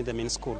Them in school.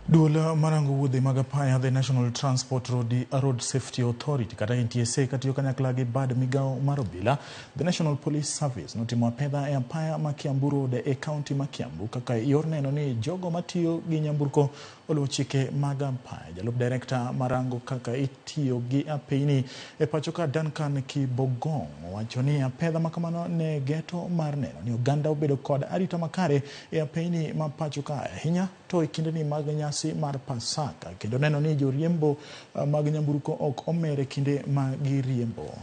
Duol marango wuodhe mag apaya, the National Transport Road Safety Authority kata NTSA, katiyo kanyakla gi bad migao mar obila, the National Police Service, notimo apedha e apaya ma Kiambu Road e kaunti ma Kiambu kaka yor neno ni jogo matiyo gi nyamburko oluwo chike mag apaya. Jalup direkta marango kaka itiyo gi apeyni e pacho ka, Duncan Kibogong, owacho ni apedha makamano ne geto mar neno ni oganda obedo kod arita makare e apeyni ma pacho ka, ahinya to e kindeni mag nyasi mar Pasaka, kendo neno ni joriembo mag nyamburko ok omer e kinde ma giriembo.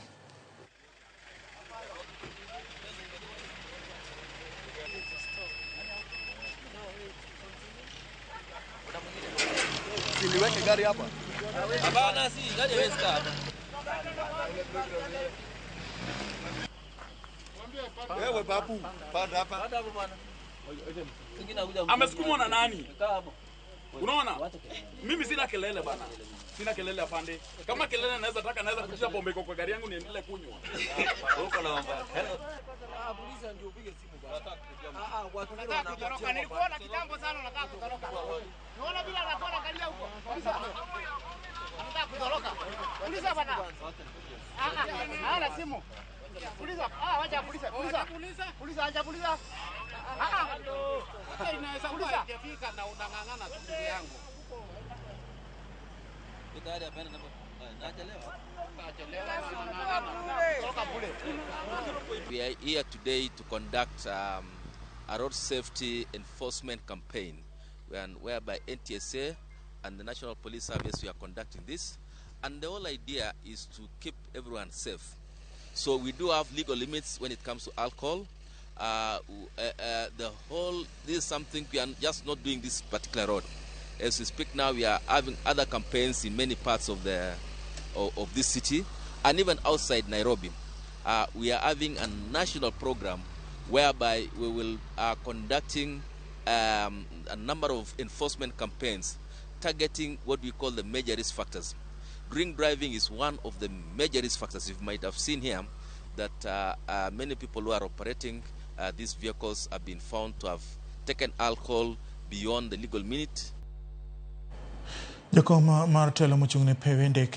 Niweke gari hapa. Hapana, si gari haiwezi kaa hapa. Wewe babu, panda hapa. Hata hapo bwana. Mwingine akuja. Amesukumwa na nani? Kaa hapo. Unaona? Wacha kelele. Mimi sina kelele bana. Sina kelele afande. Kama kelele naweza taka, naweza kutisha pombe iko kwa gari yangu niendelee kunywa. Huko na mambo. Hello. Unataka kutoroka. Nilikuona kitambo sana unataka kutoroka. Naona bila anakuwa anaangalia huko. Uliza. Anataka kutoroka. Uliza bwana. Ah ah, hana simu. Uliza. Ah, wacha uliza. Uliza. Uliza, acha uliza. Ah ah. Inaweza kuwa haijafika na unang'ang'ana tu ndugu yangu. Gari hapana na nachelewa. Kutoroka bure. We are here today to conduct a road safety enforcement campaign whereby NTSA and the National Police Service, we are conducting this. And the whole idea is to keep everyone safe. So we do have legal limits when it comes to alcohol. This is something we are just not doing this particular road. As we speak now, we are having other campaigns in many parts of this city and even outside Nairobi. We are having a national program whereby we will are conducting a number of enforcement campaigns targeting what we call the major risk factors. Drink driving is one of the major risk factors. You might have seen here that many people who are operating these vehicles have been found to have taken alcohol beyond the legal limit. Jakom mar telo mochung' ne pewe ndeke.